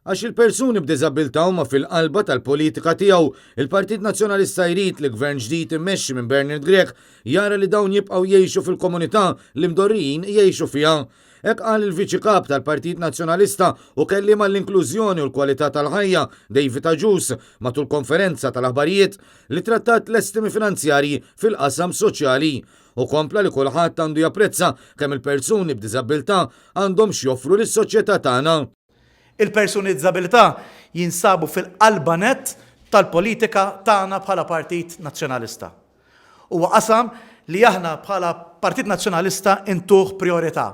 Għax il-persuni b'diżabbiltà huma fil-qalba tal-politika tiegħu, il-Partit Nazzjonalista jrid li Gvern ġdid immexxi minn Bernard Grech jara li dawn jibqgħu jgħixu fil-komunità li mdorrijin jgħixu fiha. Hekk qal il-Viċi Kap tal-Partit Nazzjonalista u Kelliem għall-Inklużjoni u l-Kwalità tal-Ħajja, David Agius, matul konferenza tal-aħbarijiet li trattat l-estimi finanzjarji fil-qasam soċjali. Hu kompla li kulħadd għandu japprezza kemm il-persuni b'diżabbiltà għandhom x'joffru lis-soċjetà tagħna. Il-persuni b'diżabilità jinsabu fil-qalba nett tal-politika tagħna bħala Partit Nazzjonalista. Huwa qasam li aħna bħala Partit Nazzjonalista ntuh prijorità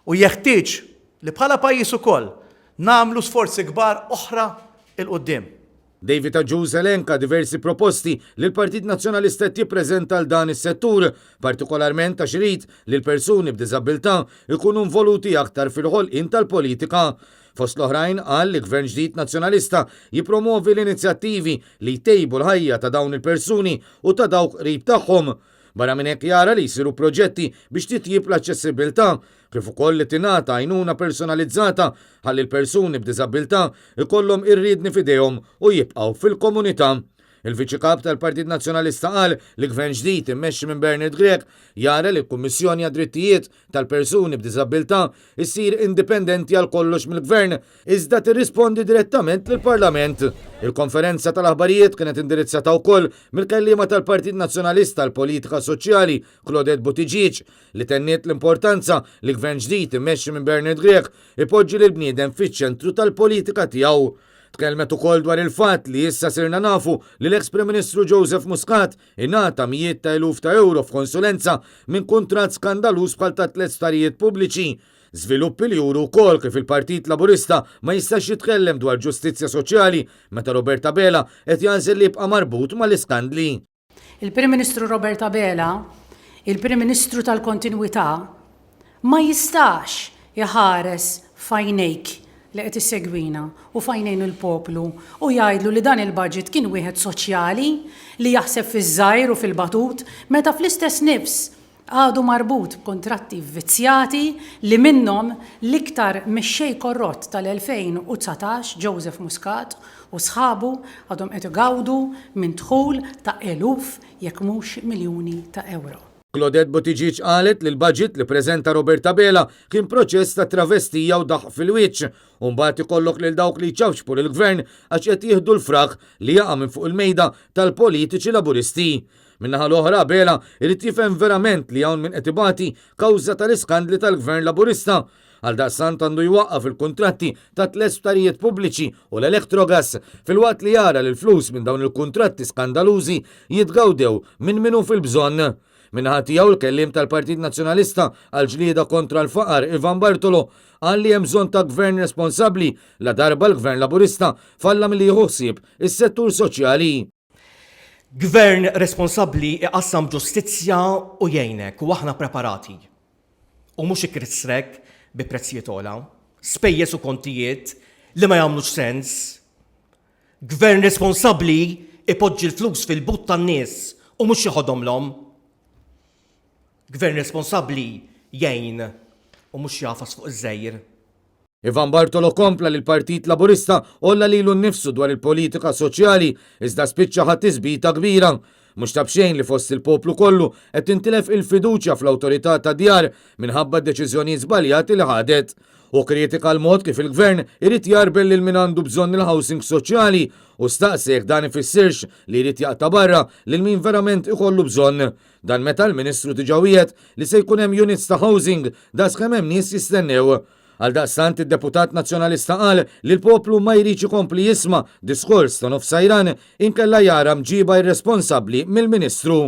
u jeħtieġ li bħala pajjiż ukoll nagħmlu sforzi kbar oħra 'l quddiem. David Agius elenka diversi proposti li l-Partit Nazzjonalista qed jippreżenta għal dan is-settur, partikolarment għax irid li l-persuni b'diżabbiltà jkunu involuti aktar fil-ħolqien tal-politika. Fost l-oħrajn qal li Gvern ġdid Nazzjonalista jippromovi l-inizjattivi li jtejbu l-ħajja ta' dawn il-persuni u ta' dawk qrib tagħhom. Barra minn hekk jara li jsiru proġetti biex titjieb l-aċċessibbiltà, kif ukoll li tingħata għajnuna personalizzata ħalli l-persuni b'diżabbiltà jkollhom ir-riedni f'idejhom u jibqgħu fil-komunità. Il-Viċi Kap tal-Partit Nazzjonalista qal li Gvern ġdid immexxi minn Bernard Grech jara li l-Kummissjoni għad-Drittijiet tal-Persuni b'Diżabbiltà issir indipendenti għal kollox mill-Gvern iżda tirrispondi direttament lill-Parlament. Il-konferenza tal-aħbarijiet kienet indirizzata wkoll mill-kelliema tal-Partit Nazzjonalista għall-Politika Soċjali Claudette Buttigieg li tenniet l-importanza li Gvern ġdid immexxi minn Bernard Grech ipoġġi lill-bniedem fiċ-ċentru tal-politika tiegħu. Tkellmet ukoll dwar il-fatt li issa sirna nafu li l-eks Prim Ministru Joseph Muscat ingħata mijiet ta' eluf ta' ewro f'konsulenza minn kuntratt skandaluż bħal ta' tlett sptarijiet pubbliċi. Żviluppi li juru wkoll kif il-Partit Laburista ma jistax jitkellem dwar ġustizzja soċjali meta Robert Abela qed jagħżel li jibqa' marbut mal-iskandli. Il-Prim Ministru Robert Abela, il-Prim Ministru tal-kontinwità, ma jistax iħares f'għajnejk li qed issegwina u f'għajnejn il-poplu u jgħidlu li dan il-budget kien wieħed soċjali li jaħseb fiż-żgħir u fil-batut meta fl-istess nifs Għadu marbut b'kuntratti vvizzjati li minnhom l-iktar mexxej korrott tal-2019, Joseph Muscat, u sħabu għadhom qed igawdu minn dħul ta' eluf jekk mhux miljuni ta' ewro. Claudette Buttigieg qalet li l-budget li preżenta Robert Abela kien proċess ta' travestija u daħq fil-wiċċ u mbagħad ikollok lil dawk li jċapċpu lill-Gvern għax qed jieħdu l-frak li jaqa' minn fuq il-mejda tal-politiċi Laburisti. Min-naħa l-oħra, Abela irid jifhem verament li hawn min qed ibati kawża tal-iskandli tal-Gvern Laburista. Għaldaqstant għandu jwaqqaf il-kuntratti ta' tlett sptarijiet pubbliċi u l-Electrogas filwaqt li jara li l-flus minn dawn il-kuntratti skandalużi jitgawdew minn min hu fil-bżonn. Min-naħa tiegħu l-kelliem tal-Partit Nazzjonalista għall-ġlieda kontra l-faqar Ivan Bartolo qal li hemm bżonn ta' Gvern responsabbli ladarba l-Gvern Laburista falla milli jieħu ħsieb is-settur soċjali. Gvern responsabbli iqassam ġustizzja u jgħinek u aħna preparati. U mhux ikissrek bi prezzijiet ogħla, spejjeż u kontijiet li ma jagħmlux sens. Gvern responsabbli ipoġġi l-flus fil-but tan-nies u mhux jeħodhomlhom. Gvern responsabbli jgħin u mhux jagħfas fuq iż-żgħir. Ivan Bartolo kompla li l-Partit Laburista għolla lilu nnifsu dwar il-politika soċjali iżda spiċċa ħa tisbita kbira. Mhux ta' b'xejn li fost il-poplu kollu qed tintilef il-fiduċja fl-Awtorità tad-Djar minħabba d-deċiżjonijiet żbaljati li ħadet. Hu kritika l-mod kif il-Gvern irid jgħarbel lil min għandu bżonn il-housing soċjali u staqsa jekk dan ifissirx li jrid jaqta' barra lil min verament ikollu bżonn. Dan meta l-Ministru diġà wiegħed li se jkun hemm units ta' housing daqs kemm hemm nies jistennew. Għaldaqstant id-deputat Nazzjonalista qal li l-poplu ma jridx ikompli jisma' diskors ta' nofs sajran inkella jara mġiba irresponsabbli mill-Ministru.